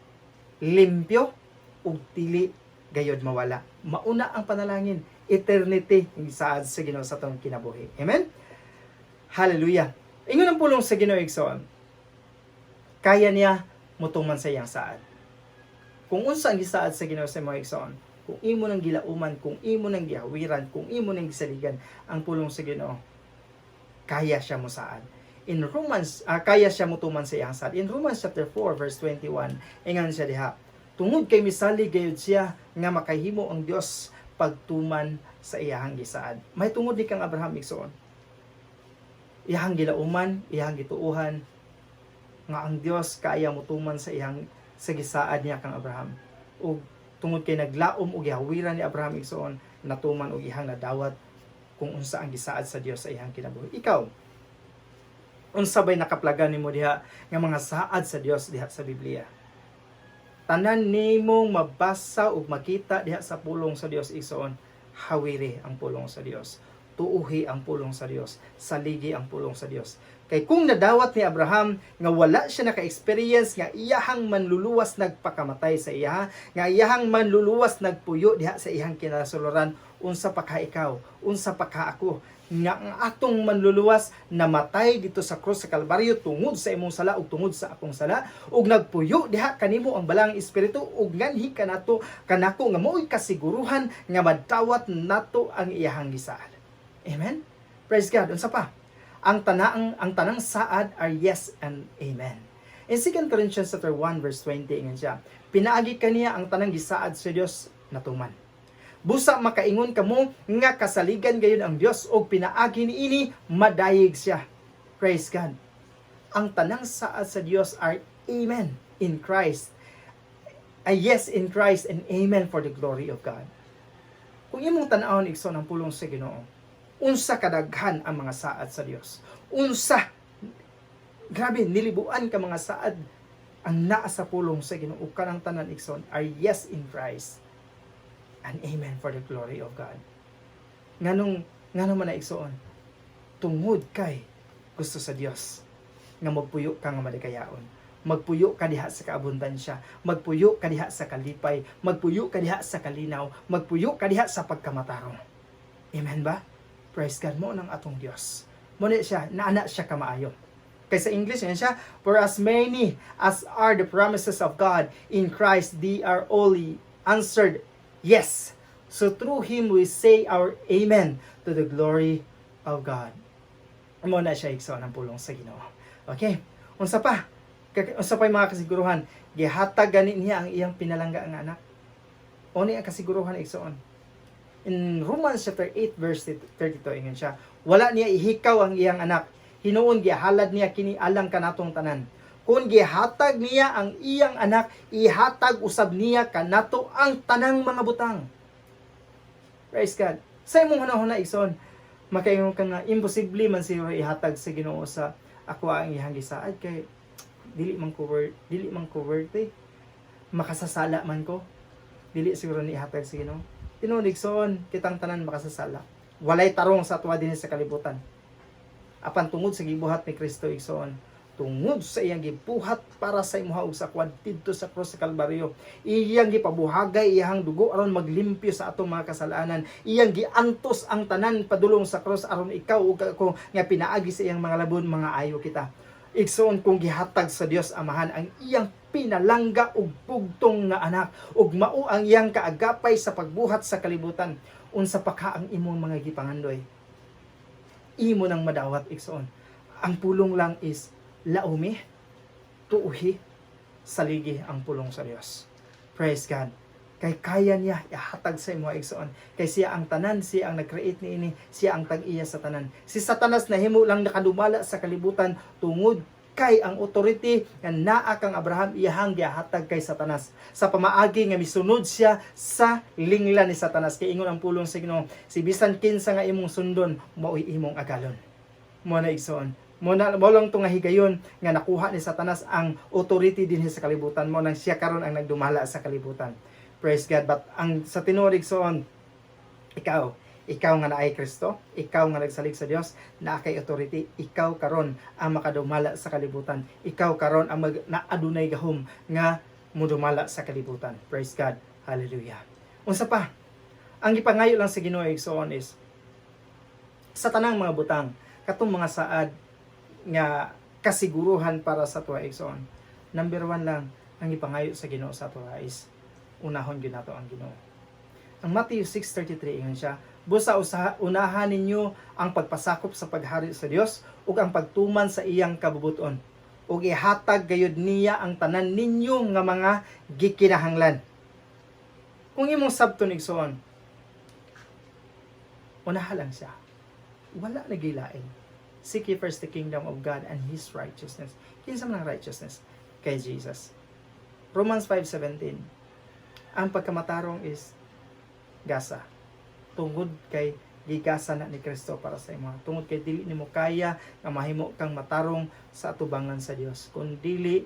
limpyo ug dili gayod mawala. Mauna ang panalangin, eternity ang saad sa Ginoo sa atong kinabuhi. Amen. Hallelujah. Ingon ang pulong sa Ginoo, igsoon, kaya niya mutuman sa iyang saad. Kung unsa ang gisaad sa Ginoo sa mga, igsoon, kung imo nang gilauman, kung imo nang gihawiran, kung imo nang gisaligan ang pulong sa Ginoo, kaya siya mosaad. In Romans, kaya siya mutuman sa iyang saad. In Romans chapter 4 verse 21, ingon siya diha, tungod kay misalig gayud siya nga makahimo ang Dios pagtuman sa iyahang gisaad. May tungod ni kang Abraham, igsoon. Iyahang gilauman, iyahang gituuhan nga ang Dios kaya mutuman sa iyang sa gisaad niya kang Abraham. Ug tungod kay naglaom og gihawiran ni Abraham, igsoon, natuman og iyang nadawat kung unsa ang gisaad sa Dios sa iyang kinabuhi. Ikaw, unsa bay nakaplagan nimo diha nga mga saad sa Dios diha sa Biblia? Tanan nimong mabasa ug makita diha sa pulong sa Dios, igsoon, hawiri ang pulong sa Dios. Tuuhi ang pulong sa Dios. Saligi ang pulong sa Dios. Kay kung nadawat ni Abraham nga wala siya naka-experience nga iyahang manluluwas nagpakamatay sa iya, nga iyahang manluluwas nagpuyo diha sa iyang kinasuluran, unsa pa ka ikaw, unsa pa ka ako, nga ang atong manluluwas namatay dito sa krus sa Kalbaryo tungod sa imong sala ug tungod sa akong sala, ug nagpuyo diha kanimo ang Balaang Espiritu ug nganhi kanato kanako nga mao'y kasiguruhan nga madawat nato ang iyahang gisaad. Amen. Praise God. Unsa pa? Ang tanang saad are yes and amen. In 2 Corinthians chapter 1 verse 20, ingon siya, pinaagi kaniya ang tanang gisaad sa Dios natuman. Busa makaingon kamo nga kasaligan gayon ang Dios og pinaagi niini madayig siya. Praise God. Ang tanang saad sa Dios are amen in Christ. A yes in Christ and amen for the glory of God. Kung imong tan-awon, igsoon, ang pulong sa Ginoo, unsa kadaghan ang mga saad sa Dios. Unsa grabe nilibuan ka mga saad ang naa sa pulong sa Ginoo, ug kanang tanan, igsoon, are yes in Christ and amen for the glory of God. Nganong man na, igsoon? Tungod kay gusto sa Dios nga magpuyo ka nga malikayaon. Magpuyo ka diha sa kaabundansya, magpuyo ka diha sa kalipay, magpuyo ka diha sa kalinaw, magpuyo ka diha sa pagkamatarong. Amen ba? Praise God. Mo nang atong Dios. Mo ni siya, naana siya kamaayo. Kay sa English, yan siya, "For as many as are the promises of God in Christ, they are only answered yes. So through Him we say our amen to the glory of God." Mo na siya, igsoon, ang pulong sa Ginoo. Okay? Unsa pa? Unsa pa yung mga kasiguruhan? Gihatag gani niya ang iyang pinalangga nga anak. O ni ang kasiguruhan, igsoon. In Romans chapter 8 verse 32, ingon siya, "Wala niya ihikaw ang iyang anak. Hinuon gihalad niya kini alang kanatong tanan. Kung Kung gihatag niya ang iyang anak, ihatag usab niya kanato ang tanang mga butang. Praise God. Sa imong hunahuna, igsoon, makaingon ka nga imposible man siguro ihatag sa Ginoo sa ako ang iyang gisaad kay dili man ko worthy. Makasasala man ko. Dili siguro ni ihatag sa Ginoo. Tinuod, igsoon, kitang tanan makasasala. Walay tarong sa atoa dinhi sa kalibutan. Apan tungod sa gibuhat ni Kristo, igsoon, tungod sa iyang gibuhat para sa imuha ug sa akoa didto sa krus sa Kalbaryo, iyang gipabuhagay iyang dugo aron maglimpyo sa atong mga kasalanan. Iyang giantos ang tanan padulong sa krus aron ikaw ug ako nga pinaagi sa iyang mga labon mga ayo kita. Igsoon, kung gihatag sa Dios Amahan ang iyang pinalangga ug bugtong nga anak ug mao ang iyang kaagapay sa pagbuhat sa kalibutan, unsa pa ka ang imong mga gipangandoy? Imo nang madawat, igsoon. Ang pulong lang is laumi, tuuhi, saligi ang pulong sa Dios. Praise God. Kay kaya niya ihatag sa imo, igsoon. Kay siya ang tanan, siya ang nag-create niini, siya ang tag-iya sa tanan. Si Satanas nahimo lang nakadumala sa kalibutan tungod kay ang authority nga naa kang Abraham iyahang gihatag kay Satanas sa pamaagi nga misunod siya sa lingla ni Satanas. Kay ingon ang pulong sa Ginoo, si bisan kinsa nga imong sundon, mao'y imong agalon. Mo na, igsoon, mo na mo lang to nga higayon nga nakuha ni Satanas ang authority dinhi sa kalibutan. Mo nang siya karon ang nagdumala sa kalibutan. Praise God. But ang sa tinuod, igsoon, ikaw ikaw nga naay Kristo, ikaw nga nagsalig sa Dios, naa kay authority, ikaw karon ang makadumala sa kalibutan. Ikaw karon ang na adunay gahom nga mudumala sa kalibutan. Praise God. Hallelujah. Unsa pa? Ang gipangayo lang sa Ginoo, igsoon, is sa tanang mga butang, katong mga saad nga kasiguruhan para sa tuwa, igsoon. Number one lang, ang gipangayo sa Ginoo sa tuwa is unahon gyud nato ang Ginoo. Ang Matthew 6:33, ingon siya, "Busa usaha, unahan ninyo ang pagpasakop sa paghari sa Dios ug ang pagtuman sa iyang kabubuton. Ug ihatag gayud niya ang tanan ninyo nga mga gikinahanglan." Kung imong sabton, igsoon, unaha lang siya. Wala na gilain. Seek ye first the kingdom of God and His righteousness. Kinsa man ang righteousness? Kay Jesus. Romans 5:17. Ang pagkamatarong is gasa. Tungod kay gigasa na ni Kristo para sa imo. Tungod kay dili nimo kaya nga mahimo kang matarong sa atubangan sa Dios. Kun dili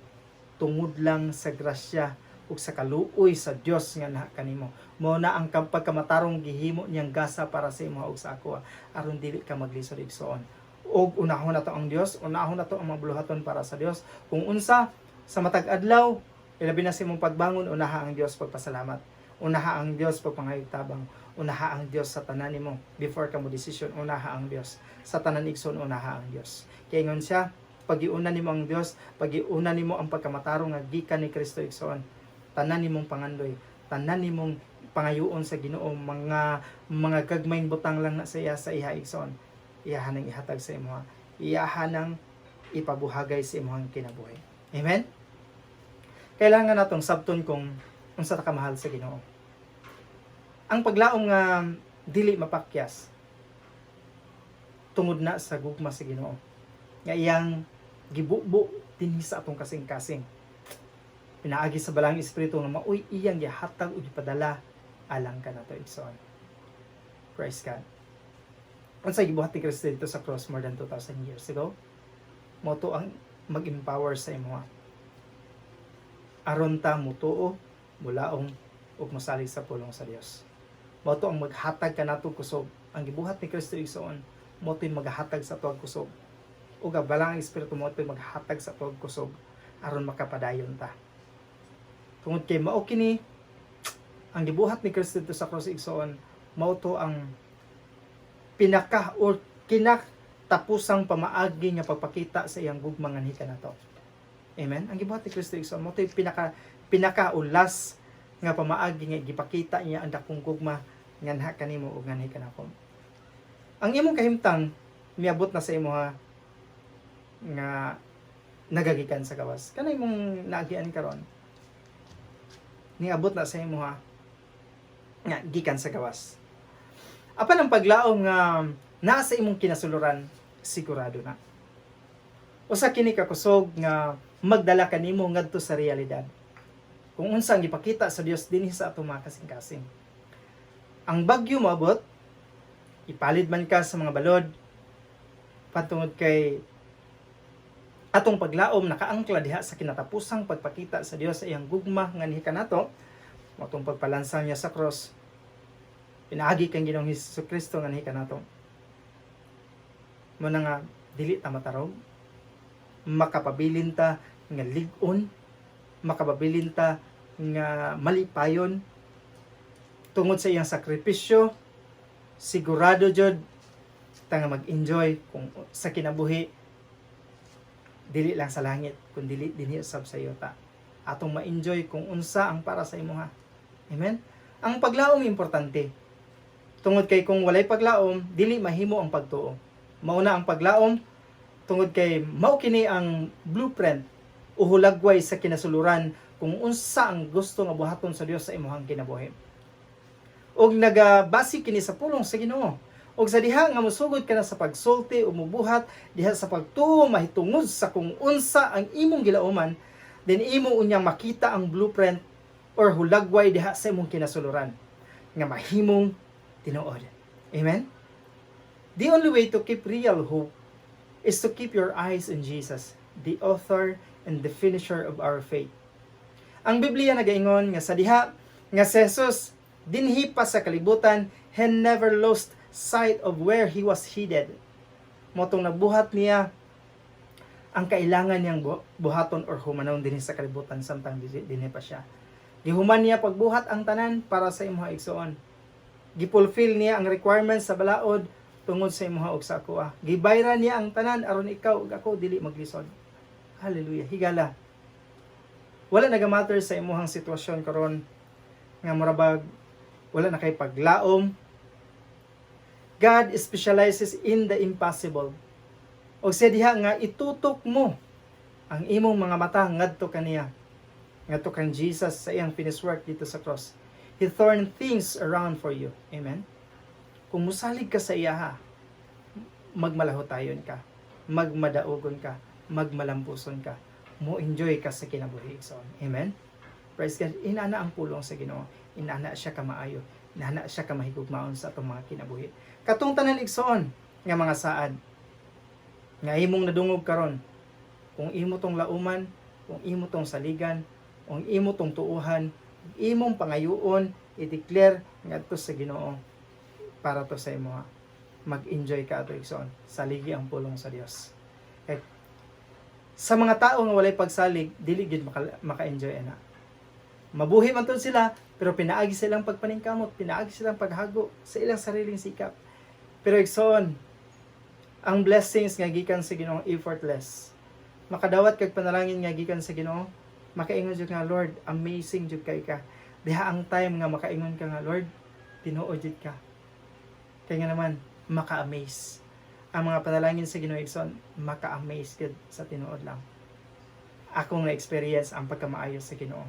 tungod lang sa grasya ug sa kaluoy sa Dios nga naa kanimo. Mao na ang pagkamatarong gihimo niyang gasa para sa imo ug sa ako aron dili ka maglisod, igsoon. Ug unahon nato ang Dios, unahon nato ang mga buluhaton para sa Dios. Kung unsa sa matag adlaw, ilabi na sa imong pagbangon, unaha ang Dios pagpasalamat. Unaha ang Dios pagpangayog tabang. Unaha ang Dios sa tanan nimo before ka mo desisyon, unaha ang Dios. Sa tanan, igsoon, unaha ang Dios. Kay ingon siya, pagiuna nimo ang Dios, pagiuna nimo ang pagkamatarong nga gikan ni Kristo, igsoon. Tanan nimong pangandoy, tanan nimong pangayuon sa Ginoo, mga gagmayng butang lang na sa iya sa iha, igsoon. Iyahan ang ihatag sa imo. Iyahan ang ipabuhagay sa imong kinabuhi. Amen. Kailangan natong sabton kung unsa ta kamahal sa Ginoo. Ang paglaom nga dili mapakyas tungod na sa gugma sa Ginoo nga iyang gibubo dinhi sa atong kasing-kasing pinaagi sa Balaang Espiritu nga maoy iyang gihatag ug gipadala alang kanato, igsoon. Praise God. Unsa gibuhat ni Kristo didto sa cross more than 2,000 years ago? Mao to ang mag-empower sa imoha aron ta mutuo, mulaom ug mosalig sa pulong sa Dios. Mao to ang maghatag kanato kusog. Ang gibuhat ni Kristo, igsoon, mao to'y maghatag sa tuwag kusog. Ug ang Balaang Espiritu mao to'y maghatag sa tuwag kusog aron makapadayon ta. Tungod kay mao kini ang gibuhat ni Kristo didto sa cross, igsoon, mao to ang pinaka or kinatapusang pamaagi nga pagpakita sa iyang gugma nganhi kanato. Amen. Ang gibuhat ni Kristo, igsoon, mao to'y pinaka pinaka o last nga pamaagi nga gipakita niya ang dakong gugma nganha kanimo ug nganhi kanako. Ang imong kahimtang miabot na sa imoha nga nagagikan sa gawas. Kana imong naagian karon, niabot na sa imoha nga gikan sa gawas. Apan ang paglaom nga naa sa imong kinasuluran, sigurado na. Usa kini ka kusog nga Magdala kanimo ngadto sa realidad kung unsa ang gipakita sa Dios dinhi sa atong mga kasing-kasing. Ang bagyo moabot, ipalid man ka sa mga balod, patungod kay atong paglaom nakaangkla diha sa kinatapusang pagpakita sa Dios sa iyang gugma nga nihi kanato, mao tong pagpalansang niya sa cross pinaagi kang Ginoong Hesus Kristo nga nihi kanato. Mao na nga dili ta matarog, makapabilin ta nga lig-on, makapabilin ta nga malipayon tungod sa iyang sakripisyo. Sigurado jud ta nga mag-enjoy kung sa kinabuhi, dili lang sa langit kun dili dinhi usab sa yuta atong ma-enjoy kung unsa ang para sa imuha. Amen. Ang paglaom importante tungod kay kung walay paglaom, dili mahimo ang pagtuo. Mauna ang paglaom tungod kay mao kini ang blueprint o hulagway sa kinasuluran kung unsa ang gusto nga buhaton sa Dios sa imong kinabuhi. Og nagabase kini sa pulong sa Ginoo. Og sa diha nga mosugod ka na sa pagsulti o mubuhat diha sa pagtuo mahitungod sa kung unsa ang imong gilauman, then imo unyang makita ang blueprint or hulagway diha sa imong kinasuluran nga mahimong tinuod. Amen. The only way to keep real hope is to keep your eyes on Jesus, the author and the finisher of our faith. Ang Biblia nagaingon nga sa diha nga si Jesus dinhi pa sa kalibutan, he never lost sight of where he was headed. Mao tong nabuhat niya ang kailangan niyang buhaton or humanon dinhi sa kalibutan samtang dinhi pa siya. Gihuman niya pagbuhat ang tanan para sa imuha, igsoon. Gipulfill niya ang requirements sa balaod tungod sa imuha ug sa akoa. Gibayran niya ang tanan aron ikaw ug ako dili maglisod. Hallelujah. Higala. Wala nagamatter sa imuhang sitwasyon karon nga murabag wala na kay paglaom. God specializes in the impossible. O sa diha nga itutok mo ang imong mga mata ngadto kaniya, ngadto kang Jesus sa iyang finished work dito sa cross. He turned things around for you. Amen. Kung musalig ka sa iya, magmalahotayon ka, magmadaugon ka, magmalampuson ka, mo enjoy ka sa kinabuhi. So, amen. Praise God. Inana ang pulong sa Ginoo. Inana siya kamaayo. Inana siya kamahigugmaon sa atong mga kinabuhi. Katong tanan, igsoon, nga mga saad nga imong nadungog karon, kung imo tong lauman, kung imo tong saligan, kung imo tong tuuhan, imong pangayuon, i-declare ngadto sa Ginoo para to sa imo, mag-enjoy ka ato, igsoon. Saligi ang pulong sa Dios. Kay sa mga tao nga walay pagsalig, dili gid maka-enjoy ana. Mabuhi man to sila, pero pinaagi silang pagpaningkamot, pinaagi silang paghago sa ilang sariling sikap. Pero igsoon, ang blessings nga gikan sa Ginoo effortless. Makadawat kag panalangin nga gikan sa Ginoo, makaingon jud nga, "Lord, amazing jud kay ka." Diha ang time nga makaingon ka nga, "Lord, tinuod jud ka." Kaya nga naman, maka-amaze. Ang mga panalangin sa Ginoo, igsoon, maka-amaze gud sa tinuod lang. Akong na-experience ang pagkamaayo sa Ginoo.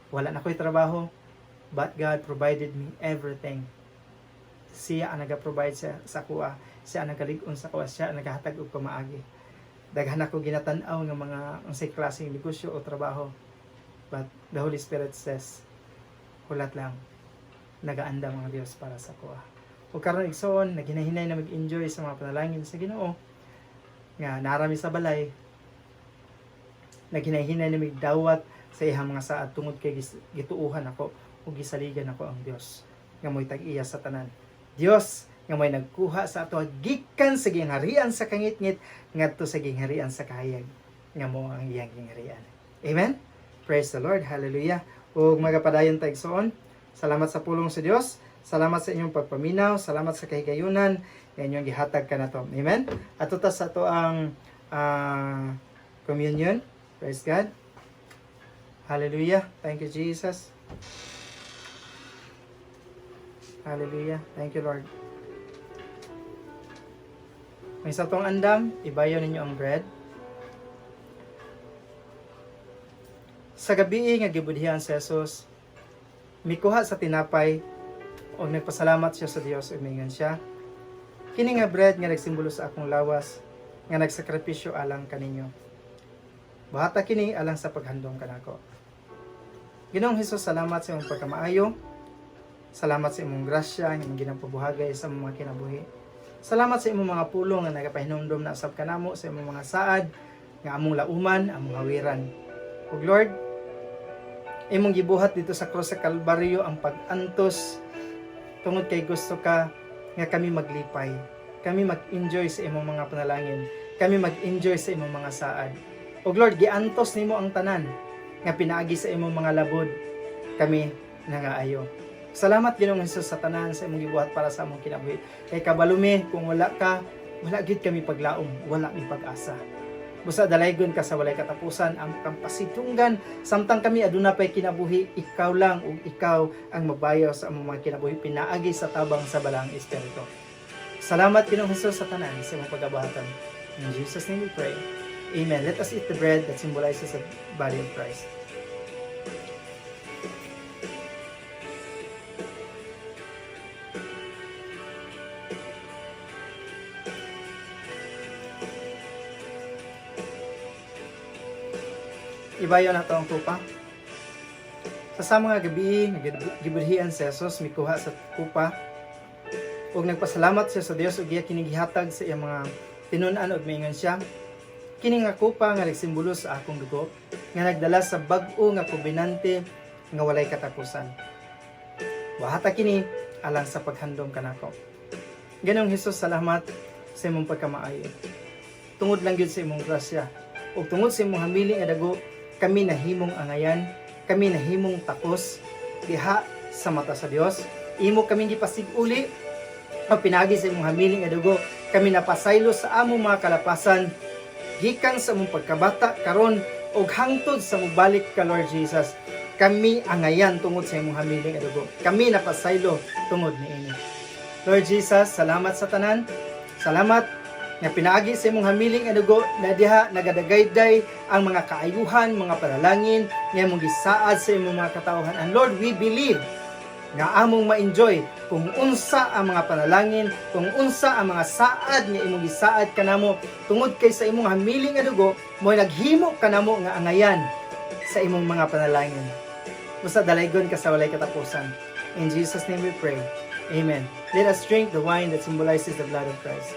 Wala na ko'y trabaho, but God provided me everything. Siya ang naga-provide sa akoa, siya ang nagalig-on sa akoa, siya ang nagahatag og pamaagi. Daghan ako ginatan-aw nga mga unsay klaseng negosyo o trabaho. But the Holy Spirit says, "Hulat lang, nagaandam ang Dios para sa akoa." Ug karon, igsoon, naghinay-hinay na mag-enjoy sa mga panalangin sa Ginoo nga narami sa balay, naghinay-hinay na migdawat sa iyang mga saad tungod kay gituuhan ako ug gisaligan ako ang Dios nga mo'y tag-iya sa tanan. Dios nga may nagkuha sa ato gikan sa gingharian sa kangitngit ngadto sa gingharian sa kahayag nga mao ang iyang gingharian. Amen. Praise the Lord. Hallelujah. Ug magapadayon ta, igsoon. Salamat sa pulong sa Dios. Salamat sa inyong pagpaminaw. Salamat sa kahigayunan nga inyong gihatag kanato. Amen. Ato ta sa ato ang communion. Praise God. Hallelujah. Thank you, Jesus. Hallelujah. Thank you, Lord. May sa atong andam, ibayo ninyo ang bread. Sa gabi nga gibudhian si Jesus, mikuha sa tinapay ug nagpasalamat siya sa Dios ug mingon siya, "Kini nga bread nga nagsimbolo sa akong lawas nga nagsakripisyo alang kaninyo. Buhata kini alang sa paghandom kanako. Ginoong Hesus, salamat sa imong pagkamaayo. Salamat sa imong grasya, nga imong ginapabuhagay sa among mga kinabuhi. Salamat sa imong mga pulong nga nagapahinumdom na usab kanamo sa imong mga saad nga among lauman, among hawiran. Ug Lord, imong gibuhat dito sa krus sa Kalbaryo ang pag-antos tungod kay gusto ka nga kami maglipay. Kami mag-enjoy sa imong mga panalangin. Kami mag-enjoy sa imong mga saad. Ug Lord, giantos nimo ang tanan nga pinaagi sa imong mga labod. Kami nangaayo. Salamat, Ginoong Hesus, sa tanan sa imong gibuhat para sa among kinabuhi. Kay kabalo mi kung wala ka, wala gyud kami paglaom, wala mi pag-asa. Busa dalaygon ka sa walay katapusan, amo kang pasidunggan samtang kami aduna pay kinabuhi, ikaw lang ug ikaw ang mabayaw sa among mga kinabuhi pinaagi sa tabang sa Balaang Espiritu. Salamat, Ginoong Hesus, sa tanan sa imong pagabuhatan. In Jesus' name we pray. Amen. Let us eat the bread that symbolizes the body of Christ. Ibayo na to ang kupa. Sa sama nga gabi, nga gibudhian si Jesus, mikuha sa kupa. Ug nagpasalamat siya sa Dios ug iya kini gihatag sa iyang mga tinun-an ug miingon siya, "Kini nga kupa nga nagsimbolo sa akong dugo nga nagdala sa bag-o nga kobenante nga walay katapusan. Buhata kini alang sa paghandom kanako." Ginoong Hesus, salamat sa imong pagkamaayo. Tungod lang gyud sa imong grasya ug tungod sa imong hamili nga dago, kami nahimong angayan, kami nahimong takos diha sa mata sa Dios. Imo kaming gipasig-uli ang pinaagi sa imong hamili nga dugo. Kami napasaylo sa among mga kalapasan gikan sa among pagkabata karon ug hangtod sa mobalik ka, Lord Jesus. Kami angayan tungod sa imong hamili nga dugo. Kami napasaylo tungod niini. Lord Jesus, salamat sa tanan. Salamat nga pinaagi sa imong hamili nga dugo na diha nagadagayday ang mga kaayuhan, mga panalangin nga imong gisaad sa imong mga katawhan. And Lord, we believe nga among ma-enjoy kung unsa ang mga panalangin, kung unsa ang mga saad nga imong gisaad kanamo tungod kay sa imong hamili nga dugo mo naghimo kanamo nga angayan sa imong mga panalangin. Basta dalaygon ka sa walay katapusan. In Jesus' name we pray. Amen. Let us drink the wine that symbolizes the blood of Christ.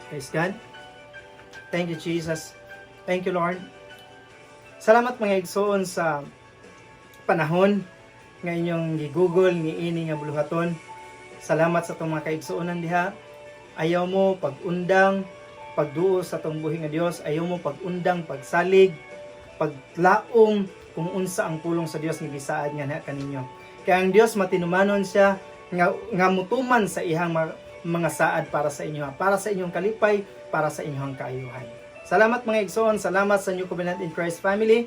Praise God. Thank you, Jesus. Thank you, Lord. Salamat, mga igsoon, sa panahon nga inyong gigugol ni ini nga buluhaton. Salamat sa atong mga kaigsuonan diha. Ayaw mo pag-undang pagduo sa atong buhi nga Dios, ayaw mo pag-undang pagsalig, paglaom kung unsa ang pulong sa Dios nga gisaad nga na kaninyo. Kaya ang Dios matinumanon siya nga mutuman sa iyang mga saad para sa inyo, para sa inyong kalipay, para sa inyong kaayuhan. Salamat, mga igsoon, salamat sa New Covenant in Christ family.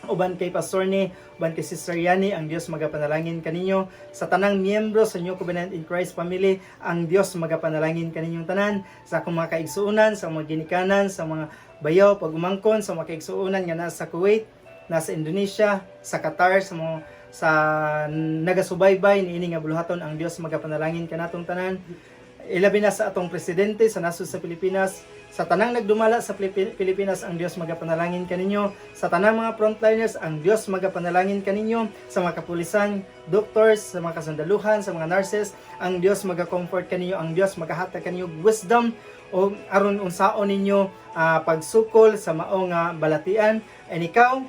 Uban kay Pastor ni, uban kay Sister Yani, ang Dios magapanalangin kaninyo. Sa tanang miyembro sa New Covenant in Christ family, ang Dios magapanalangin kaninyong tanan. Sa akong mga kaigsuonan, sa mga ginikanan, sa mga bayaw, pag-umangkon, sa mga kaigsuonan nga nasa Kuwait, nasa Indonesia, sa Qatar, sa nagasubaybay niini nga buluhaton, ang Dios magapanalangin kanatong tanan. Ilabi na sa atong presidente sa nasod sa Pilipinas, sa tanang nagdumala sa Pilipinas, ang Dios magapanalangin kaninyo. Sa tanang mga frontliners, ang Dios magapanalangin kaninyo. Sa mga kapulisan, doctors, sa mga kasundaluhan, sa mga nurses, ang Dios maga-comfort kaninyo, ang Dios magahatag kaninyo og wisdom o aron unsaon ninyo pagsukol sa mao nga balatian. And ikaw,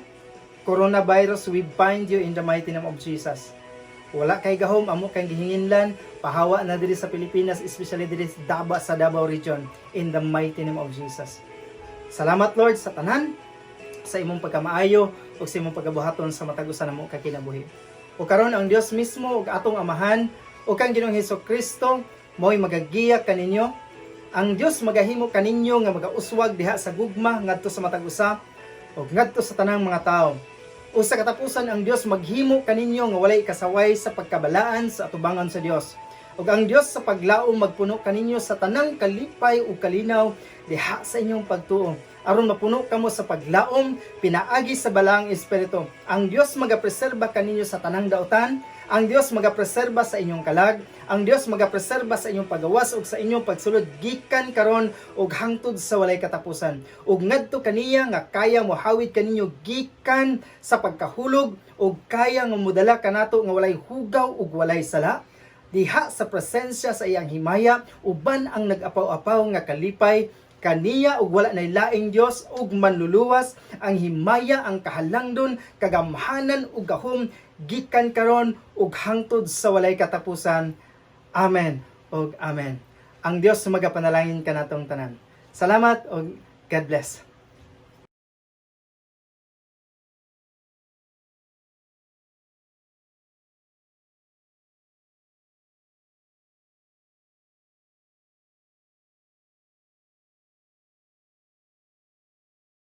coronavirus, we bind you in the mighty name of Jesus. Wala kay gahom, amo kang gihinginlan, pahawa na diri sa Pilipinas, especially diri sa Davao region, in the mighty name of Jesus. Salamat, Lord, sa tanan, sa imong pagkamaayo ug sa imong pagabuhaton sa matag usa namo ka kinabuhi. O karon, ang Dios mismo ug atong Amahan ug kang Ginoong Hesus Kristo mo'y magagiya kaninyo. Ang Dios magahimo kaninyo nga magauswag diha sa gugma ngadto sa matag usa ug ngadto sa tanang mga tawo. O sa katapusan, ang Dios maghimo kaninyo nga walay kasaway sa pagkabalaan sa atubangan sa Dios. Ug ang Dios sa paglaom magpuno kaninyo sa tanang kalipay ug kalinaw diha sa inyong pagtuo, aron mapuno kamo sa paglaom pinaagi sa Balaang Espiritu. Ang Dios magapreserba kaninyo sa tanang dautan, ang Dios magapreserba sa inyong kalag, Ang Dios magapreserba sa inyong pagawas ug sa inyong pagsulod gikan karon ug hangtod sa walay katapusan. Ug ngadto kaniya nga kaya mohawid kaninyo gikan sa pagkahulog ug kaya nga modala kanato nga walay hugaw ug walay sala diha sa presensya sa iyang himaya uban ang nag-apaw-apaw nga kalipay. Kaniya ug wala nay laing Dios ug manluluwas ang himaya, ang kahalangdon, kagamhanan ug gahom gikan karon ug hangtod sa walay katapusan. Amen ug amen. Ang Dios magapanalangin kanatong tanan. Salamat ug God bless.